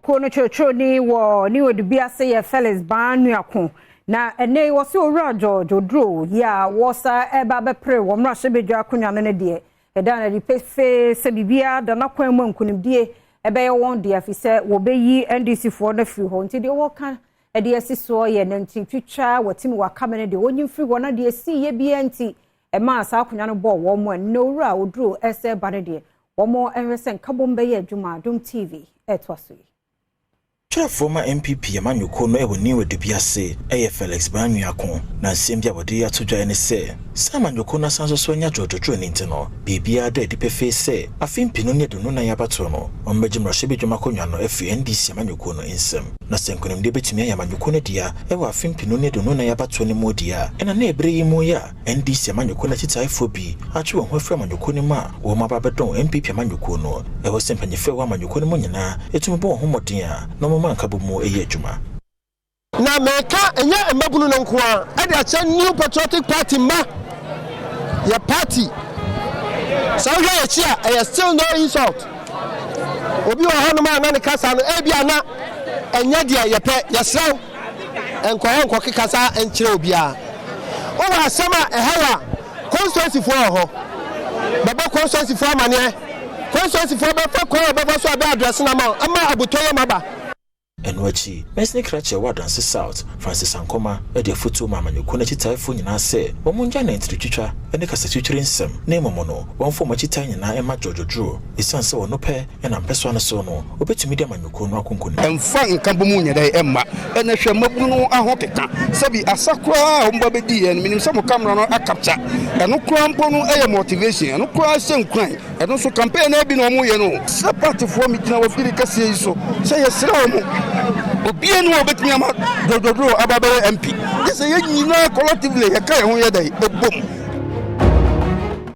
Amanyɔkuo no kyerɛkyerɛni wɔ ne odibi ase yɛ Felix Baah Nuako, na ɛnɛ yi wɔsi Owura George Oduro yi a wɔsa ɛba abɛpere wɔn mmarahyɛbadwa akonnwa no ne deɛ ɛda na de pefee sɛ biribiara da n'akwan mu, nkonimdie ɛbɛyɛ wɔn deɛ afi sɛ wɔbɛyi NDC foɔ no afiri hɔ. Nti deɛ wɔka ɛde asi soɔ yɛ nantwi twitwa wɔtumi wakame no deɛ wɔnyi mfiri hɔ, na deɛ esi yɛ biara nti ɛmaa saa akonnwa no bɔɔ wɔn mu. Ɛnna Owura Oduro ɛsɛ ba no deɛ, wɔn ɛhwɛ sɛ nkabom bɛyɛ adwuma. Adom TV ɛtoa so yi. Twerɛfoɔ ma NPP amanyɔkuo no ɛwɔ New Edubiase ɛyɛ Felix Baah Nuako, na nsɛm bi a wɔde ato dwa ne sɛ sɛ amanyɔkuo no asan so so anya dwɔdwɔdwɔ ne nti no, biribiara da adi pefee sɛ afe 2024 abatoɔ no, ɔmmɛgye mmarahyɛbadwam akonnwa no afiri NDC amanyɔkuo no nsam. Na sɛ nkonimdie bɛtumi ayɛ amanyɔkuo no dea ɛwɔ afe 2024 abatoɔ no mu deɛ a, ɛna na ɛberɛ yi mu yɛ a NDC amanyɔkuo no akyitaefoɔ bi atwe wɔn ho afiri amanyɔkuo no mu a wɔn aba bɛdɔn NPP amanyɔkuo no, ɛwɔ sɛ mpanyinfoɔ ɛwɔ amanyɔkuo no mu nyinaa ɛtumi bɔ wɔn ho mmɔden a na wɔma nkabɔ mu ɛyɛ adwuma. Na meka ɛnyɛ mmabunu no nko a ɛde akyɛ New Patriotic Party ma yɛ party. Sɛ wohwɛ akyi a, ɛyɛ still no insult. Obi wɔ hɔnom a na ne kasa no ebi a na ɛnyɛ deɛ yɛpɛ, yɛserɛw nkɔhɔ nkɔkeka saa nkyerɛ obiara. Wowɔ asɛm a ɛha wɔ a, constituencyfoɔ wɔ hɔ, bɛbɔ constituencyfoɔ amanneɛ, constituencyfoɔ bɛfa kwan a bɛfa so a bɛ address no ama ama abotɔ yɛ maba. Ɛno akyi, mɛsene krakye wɔ Adanse South, Francis Ankɔma, de afotuo ma amanyɔkuo no akyitaefoɔ nyinaa sɛ wɔn ngya nantiri ne kasatwitwiri nsɛm, na mmom no wɔmfa wɔn akyitae nyinaa ɛma George Oduro, ɛsiane sɛ wɔno pɛ ɛna mpɛsoa no so no wɔbɛtumi de amanyɔkuo no akonkonim. Ɛmfa nka bɔ mu nyɛ dɛ ɛmma ɛnɛ hwɛ mmabunu no aho keka sɛbi asa koraa a wɔn ba bɛdi yɛ no. Menim sɛ mo camera no acapture ɛno koraa mpo no, ɛyɛ motivation, ɛno koraa hyɛ nkuran. Ɛno nso campaign no bi na wɔn yɛ no sɛ partyfoɔ. Megyina wɔ firi kɛseɛ yi so sɛ yɛsrɛ wɔ mo, obia ni wɔ obɛtumi ama Dododoro aba bɛyɛ MP gye sɛ yɛn nyinaa collectively yɛka yɛn ho yɛ dɛ ɛbom.